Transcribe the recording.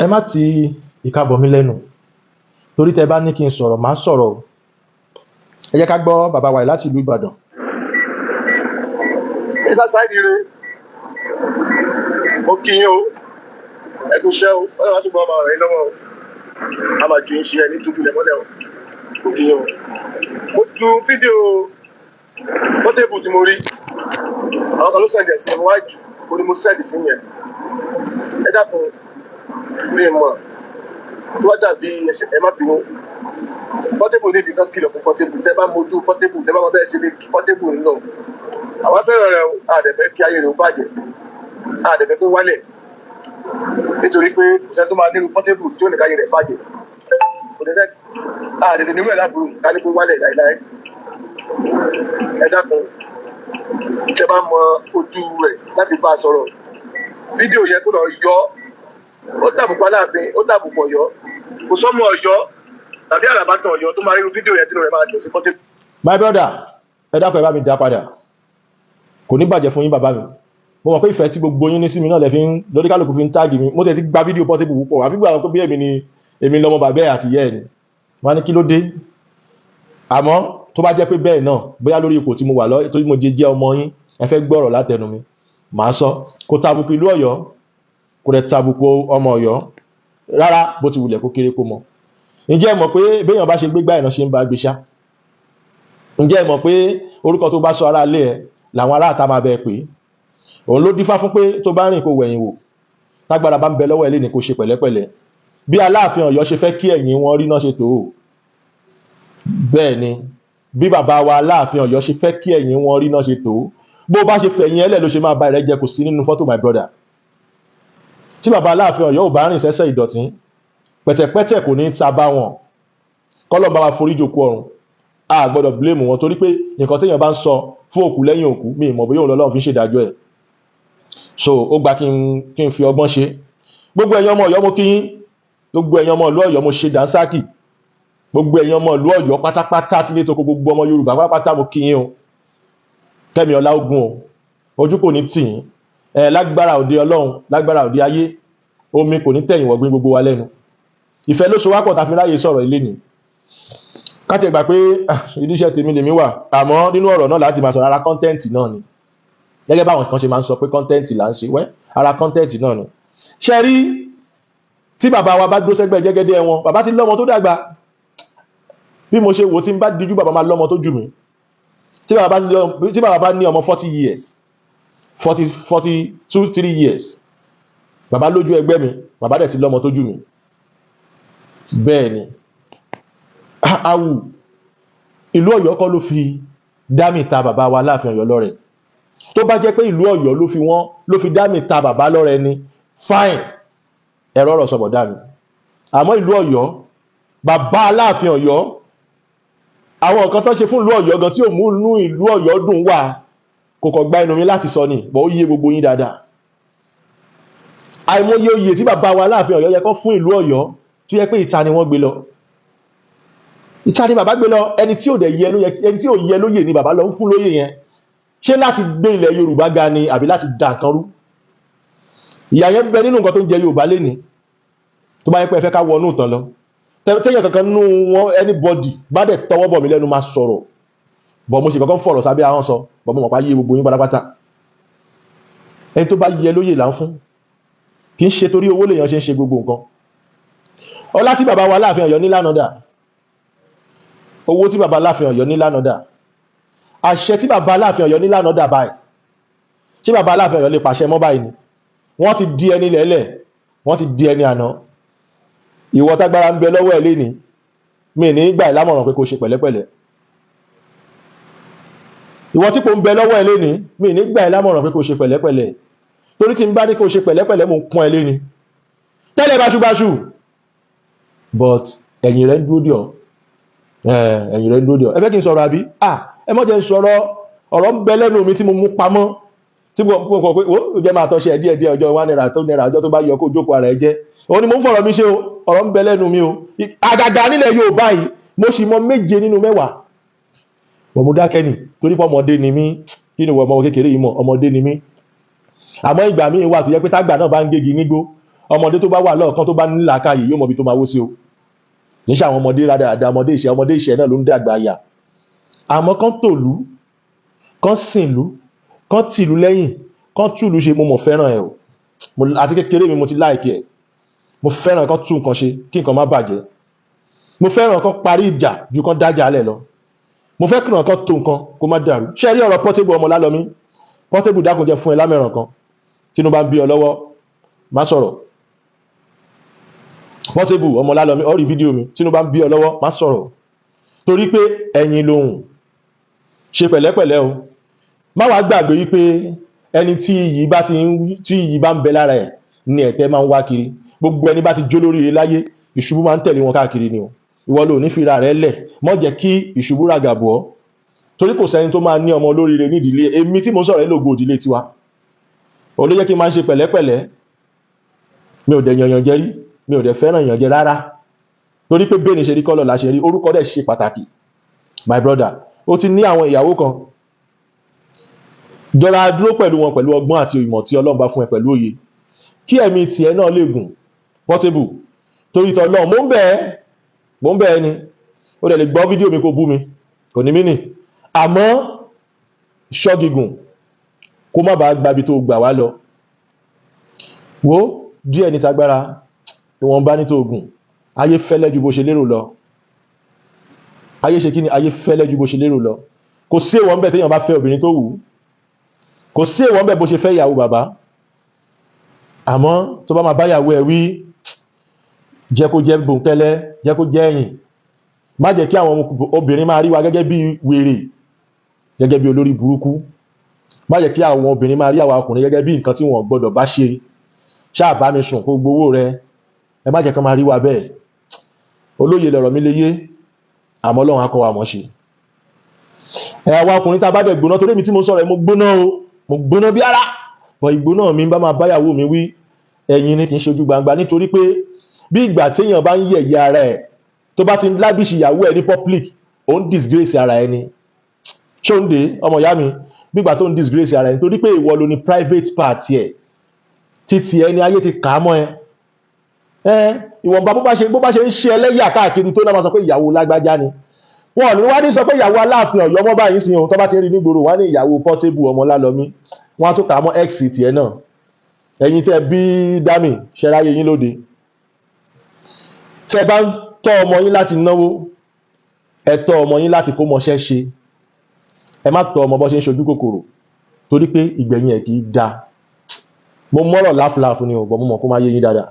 Ẹ má ti ìka bọ̀ mí lẹ́nu, torí tẹ bá ní kí n sọ̀rọ̀, má sọ̀rọ̀ o. Ẹ jẹ́ ká gbọ́ bàbá wa yìí láti ìlú Ìbàdàn. Mr. Saheed Ire, mo kí yín o, ẹ kú iṣẹ́ o. Ọlọ́run á túbọ̀ máa ràn yín lọ́wọ́ o, a máa ju yín ṣe ẹ ní tóbi lẹ̀ mọ́lẹ̀ o. Mo kí yín o. Mo ju fídíò Portable tí mo rí, àwọn kan ló send ẹ̀ sí mi wájú, ó ní mo send sí yẹn. Ẹ dákun, mi mọ̀ tó wá dàbí ẹ má bínú. Portable ní ìdí kan kìlọ̀ fún Portable. Tẹ́ bá mojú Portable, tẹ́ bá mọ bẹ́ẹ̀ ṣe lè kí Portable nínú àwọn fẹ́ràn rẹ o. Àdẹ̀fẹ́ kí ayé rẹ̀ ó bàjẹ́, àdẹ̀fẹ́ kó wálẹ̀, nítorí pé kò sẹ́ni tó máa nílùú Portable tí ó ní káyé rẹ̀ bàjẹ́. Kò dẹ́sẹ́ àdẹ̀fẹ́ nílùú ẹ̀ láburú ká ní kó wálẹ̀ láìláì. Ẹ dákun, tẹ́ bá mọ ojú rẹ̀ láti bá a sọ̀rọ̀, fídíò yẹ kó lọ yọ. Ó tàbùkù Aláàfin, ó tàbùkù Ọ̀yọ́. Kò sọ́mọ Ọ̀yọ́ tàbí àràbàtàn Ọ̀yọ́ tó máa rí irú fídíò yẹn tí inú rẹ̀ máa dùn sí Portable. My brother, ẹ dákun, ẹ bá mi dá padà. Kò ní bàjẹ́ fún yín, bàbá mi. Mo mọ̀ pé ìfẹ́ tí gbogbo yín ní sí mi náà lẹ fi ń lórí, kálukú fi ń tag mi. Mo ti gba fídíò Portable púpọ̀, àfi gbà pé bí èmi ni èmi lọmọ bàbá ẹ̀ àti ìyá ẹ̀ ni. Wọ́n á ní kí ló dé. Àmọ́ tó bá jẹ́ pé bẹ́ẹ̀ náà, bóyá lórí ipò tí mo wà lọ, torí mo jẹ́ ọmọ yín, ẹ fẹ́ gbọ́rọ̀ látẹnu mi, màá sọ. Kò tàbùkù ìlú Ọ̀yọ́, kò dẹ̀ tàbùkù ọmọ Ọ̀yọ́ rárá, bó ti wulẹ̀ kó kéré kó mọ. Ǹjẹ́ ẹ mọ̀ pé béèyàn bá ṣe gbégbá ìran ṣe ń bá gbé ṣá? Ǹjẹ́ ẹ mọ̀ pé orúkọ tó bá sọ ará ilé ẹ làwọn ará àta máa bẹ pé òun ló dífá fún pé tó bá rìn, kó wẹ̀yìn wò? Tágbára bá ń bẹ lọ́wọ́ ẹ lé ní, kó ṣe pẹ̀lẹ́pẹ̀lẹ́. Bí Aláàfin Ọ̀yọ́ ṣe fẹ́ kí ẹ̀yìn wọn rí náà ṣe tó o. Bẹ́ẹ̀ ni, bí bàbá wa Aláàfin Ọ̀yọ́ ṣe fẹ́ kí ẹ̀yìn wọn rí náà ṣe tó o. Bó bá ṣe fẹ̀yìn ẹlẹ̀ ló ṣe máa ba ìrẹ́jẹ. Kò sí nínú fọ́tò, my brother. Tí bàbá Aláàfin Ọ̀yọ́ ò bá rìn sẹ́sẹ̀ ìdọ̀tí, pẹ̀tẹ̀pẹ̀tẹ̀ kò ní ta bá wọn. Kọ́lọ̀ bá wa forí jòkó ọ̀run. A gbọ́dọ̀ blame wọn, torí pé nǹkan téèyàn bá ń sọ fún òkú lẹ́yìn òkú, mi ì mọ̀ bóyá òun lọ́lọ́run fi ń ṣèdájọ́ ẹ̀. So ó gba kí n fi ọgbọ́n ṣe. Gbogbo ẹ̀yin ọmọ Ọ̀yọ́, mo kí yín. Gbogbo ẹ̀yin ọmọ ìlú Ọ̀yọ́, mo ṣe dànsákì. Gbogbo ẹ̀yin ọmọ ìlú Ọ̀yọ́ pátápátá, tí ní toko, gbogbo ọmọ Yorùbá pátápátá, mo kí yín o. Kẹ́mi ọlá ogun o, ojú kò ní tì yín ẹ lágbára òde Ọlọ́run, lágbára òde ayé. Omi kò ní tẹ̀yìn wọ̀gbìn gbogbo wa lẹ́nu. Ìfẹ́ ló so wá pọ̀ tá fi ráyè sọ̀rọ̀ ilé ni. Káti ẹ̀ gbà pé iléeṣẹ́ tèmi lèmi wà, àmọ́ nínú ọ̀rọ̀ náà láti máa sọ̀rọ̀, ara content náà ni. Gẹ́gẹ́ báwọn kan ṣe máa ń sọ pé content là ń ṣe wẹ́, ara content náà ni. Ṣe rí tí bàbá wa bá dúró sẹ́gbẹ́ jẹ́gẹ́dẹ́ wọn, bàbá ti lọ́mọ tó dàgbà. Bí mo ṣe wò, tí n bá díjú, bàbá máa lọ́mọ tó jù mí. Tí bàbá bá ní ọmọ 40 years, 40, 42, 3 years, bàbá lójú ẹgbẹ́ mi, bàbá dẹ̀ ti lọ́mọ tó jù mí. Bẹ́ẹ̀ ni, awù ìlú Ọ̀yọ́ kọ́ ló fi dámì ta bàbá wa Láàfin Ọ̀yọ́ lọ́rẹ. Tó bá jẹ́ pé ìlú Ọ̀yọ́ ló fi wọ́n ló fi dámì ta bàbá lọ́rẹ ni, fine, ẹ̀rọ ọ̀rọ̀ sọ̀bọ̀ dámì. Àmọ́ ìlú Ọ̀yọ́, bàbá Aláàfin Ọ̀yọ́, àwọn nǹkan tó ṣe fún ìlú Ọ̀yọ́ gan tí ò mú inú ìlú Ọ̀yọ́ dùn wà, kò kàn gba ẹnu mi láti sọ ni bọ́. Ó yé gbogbo yín dáadáa. Àìmọye oyè tí bàbá wa Aláàfin Ọ̀yọ́ yẹ kó fún ìlú Ọ̀yọ́ tó yẹ pé ìta ni wọ́n gbé lọ, ìta ni bàbá gbé lọ. Ẹni tí ò dẹ̀ yẹ lóye, ẹni tí ò yẹ lóye ni bàbá lọ ń fún lóye yẹn. Ṣé láti gbé ilẹ̀ Yorùbá ga ni, àbí láti da nǹkan rú? Ìyà yẹn bẹ nínú nǹkan tó ń jẹ Yorùbá lénìí. Tó bá yẹ pé ẹ fẹ́ ká wọnú ìtàn lọ, téèyàn kankan nínú wọn, anybody bá dẹ̀ tọwọ́ bọ̀ mí lẹ́nu, máa sọ̀rọ̀ bọ̀. Mo sì kọ́kọ́ ń fọ̀rọ̀ sábẹ́ ahọ́n sọ bọ̀. Mo mọ̀ pa yé gbogbo yín pátápátá. Ẹni tó bá yẹ lóye là ń fún, kì í ṣe torí owó lèèyàn ṣe ń ṣe gbogbo nǹkan. Ọlá tí bàbá wa Láàfin Ọ̀yọ́ ní lánàá dà, owó tí bàbá Láàfin Ọ̀yọ́ ní lánàá dà, àṣẹ tí bàbá Láàfin Ọ̀yọ́ ní lánàá dà báyìí? Ṣé bàbá Aláàfin Ọ̀yọ́ lè pàṣẹ mọ́ báyìí ni? Wọ́n ti di ẹni lẹ́lẹ̀, wọ́n ti di ẹni àná. Ìwọ tágbára ń bẹ lọ́wọ́ ẹ̀ lénìí, mi ní gbà ẹ́ lámọ̀ràn pé kó ṣe pẹ̀lẹ́pẹ̀lẹ́. Ìwọ tí kò ń bẹ lọ́wọ́ ẹ̀ lénìí, mi ní gbà ẹ́ lámọ̀ràn pé kó ṣe pẹ̀lẹ́pẹ̀lẹ́, torí tí n bá ní kó ṣe pẹ̀lẹ́pẹ̀lẹ́, mò ń pọ́n ẹ léni tẹ́lẹ̀ báṣubáṣu. But ẹ̀yìn rẹ̀ ń dúró dì ọ́, ẹ̀yìn rẹ̀ ń dúró dì ọ́. Ẹ fẹ́ kí n sọ̀rọ̀ àbí? Ah, ẹ mọ́ jẹ́ n sọ̀rọ̀. Ọ̀rọ̀ ń bẹ lẹ́nu mi tí mo mú pamọ́, tí mo kọ̀ pé ó jẹ́ máa tọ́ṣe díẹ̀ díẹ̀. Ọjọ́ 1 naira tó náírà, ọjọ́ tó bá yọ kó jókòó ara ẹ jẹ́, òun ni mo ń fọ̀rọ̀ mi ṣe o. Ọ̀rọ̀ ń bẹ lẹ́nu mi o. Àgàgà nílẹ̀ Yorùbá yìí, mo sì mọ méje nínú mẹ́wàá bọ̀. Mo dákẹ́ nì torí pé ọmọdé ni mí. Kí ni ìwọ ọmọ kékeré yìí mọ̀? Ọmọdé ni mí. Àmọ́ ìgbà míì wà tó yẹ pé tágbà náà bá ń gégi nígbó, Ọmọdé tó bá wà lọ́ọ̀kan, tó bá ní làákàyè, yóò mọ ibi tó máa wó sí o. Kì í ṣe àwọn ọmọdé rádaràda, ọmọdé ìṣẹ́, ọmọdé ìṣẹ́ náà ló ń dàgbà yà. Àmọ́ kán tòlú, kán sìnlú, kán tìlú lẹ́yìn, kán túlù ṣe, mo mọ̀ fẹ́ràn ẹ̀ o. Àti kékeré mi mo ti like ẹ̀. Mo fẹ́ràn kán tún nǹkan ṣe kí nǹkan má bàjẹ́. Mo fẹ́ràn kán parí ìjà ju kán dájà lẹ̀ lọ. Mo fẹ́ kí nǹkan tó nǹkan kó má dàrú. Ṣé ẹ rí ọ̀rọ̀ Portable ọmọ Lálọ́mí? Portable, dákun, jẹ́ fún ẹ lámẹ̀ràn kan. Tínú bá ń bí ọ lọ́wọ́, má sọ̀rọ̀. Portable ọmọ Lálọ́mí, ó rí fídíò mi. Tínú bá ń bí ọ lọ́wọ́, má sọ̀rọ̀, torí pé ẹ̀yin lohùn. Ṣe pẹ̀lẹ́pẹ̀lẹ́ o. Má wàá gbàgbé wípé ẹni tí iyì bá ti ń tí iyì bá ń bẹ lára ẹ̀ ni ẹ̀tẹ́ máa ń wá kiri. Gbogbo ẹni bá ti jó lóríire láyé, ìṣubú máa ń tẹ̀lé wọn káàkiri ni o. Ìwọ ló ní fira rẹ lẹ̀, mọ́ jẹ́ kí ìṣubú ràgàbọ̀ ọ́, torí kò sẹ́ni tó máa ní ọmọ olóríire nídìílé. Èmi tí mo sọ̀rọ̀ ẹ́ lògo ìdílé tiwa òun ló jẹ́ kí n máa ń ṣe pẹ̀lẹ́pẹ̀lẹ́. Mi ò dẹ̀ yànyàn jẹ rí, mi ò dẹ̀ fẹ́ràn yàn jẹ rárá, torí pé bẹ́ẹ̀ ni ṣe rí kọ́lọ̀ la ṣe rí. Orúkọ dẹ̀ ṣe pàtàkì. My brother, ó ti ní àwọn ìyàwó kan, jọra dúró pẹ̀lú wọn pẹ̀lú ọgbọ́n àti ìmọ̀ tí Ọlọ́run bá fún ẹ, pẹ̀lú òye, kí ẹ̀mí tiẹ̀ náà lè gùn. Portable, torí tọ́lọ́, mò ń bẹ̀ ẹ́, mò ń bẹ̀ ẹ́ ni. Ó dẹ̀ lè gbọ́ fídíò mi kó bú mi, kò ní mí nì, àmọ́ ṣọ́ gígùn kó má bàa gbabi tó gbà wá lọ. Wo díẹ̀ ní tagbára, ìwọ̀nba ní tóògùn. Ayé fẹ́lẹ́ ju bó ṣe lérò lọ. Ayé ṣe kí ni? Ayé fẹ́lẹ́ ju bó ṣe lérò lọ. Kò sí èèwọ̀ ńbẹ̀ téèyàn bá fẹ́ obìnrin tó wù ú. Kò sí èèwọ̀ ńbẹ̀ bó ṣe fẹ́ ìyàwó bàbá. Àmọ́ tó bá máa bá ìyàwó ẹ̀ wí, jẹ́ kó jẹ́ bòńkẹ́lẹ́, jẹ́ kó jẹ́ ẹ̀yìn. Má jẹ́ kí àwọn obìnrin máa rí wa gẹ́gẹ́ bí wèrè, gẹ́gẹ́ bí olórí burúkú. Má jẹ́ kí àwọn obìnrin máa rí àwa ọkùnrin gẹ́gẹ́ bí nǹkan tí wọ́n gbọ́dọ̀ bá ṣe. Ṣáà bá mi sùn, kó gbowó rẹ. Ẹ má jẹ́ kí wọ́n máa rí wa bẹ́ẹ̀. Olóye lọ̀rọ̀ mi lè yé, àmọ́ Ọlọ́run á kọ́ wa mọ̀ ṣe. Ẹ àwa ọkùnrin tá a bá dẹ̀ gbóná, torí èmi tí mo sọ̀rọ̀ ẹ, mo gbóná o, mo gbóná bí ara bọ̀. Ìgbóná mi bá máa báyàwó mi wí, ẹ̀yin ni, kì í ṣe ojú gbangba, nítorí pé bí ìgbà téèyàn bá ń yẹ̀yẹ́ ara ẹ̀, tó bá ti ń lavish ìyàwó ẹ̀ ní public, ó ń disgrace ara ẹni. Ṣóńdé ọmọ ìyá mi, bí ìgbà tó ń disgrace ara ẹ̀, nítorí pé ìwọ ló ní private part ẹ̀, títí ẹni ayé ti kà á mọ́ ẹ. Ẹ ìwọ̀nba bó bá ṣe ń ṣe ẹlẹ́yà káàkiri tó náà, máa sọ pé ìyàwó lágbájá ni. Wọn ò ní wá ní sọ pé ìyàwó Aláàfin Ọ̀yọ́ mọ́ báyìí sí ohun tó bá ti rí nígboro, wá ní ìyàwó Portable ọmọ Lálọ́mí. Wọn á tún kà á mọ́ ex tiẹ̀ náà. Ẹ̀yin tẹ́ bí dami ṣẹráyé yín lóde, tẹ́ bá ń tọ́ ọmọ yín láti náwó, ẹ tọ́ ọmọ yín láti kó mọṣẹ́ ṣe. Ẹ má tọ́ ọmọ bó ṣe ń ṣojú kòkòrò, torí pé ìgbẹ̀yìn ẹ̀ kì í da. Mo mọ́rọ̀ láfúláfú ni ò bọ̀, mo mọ̀ kó má yé yín dáadáa.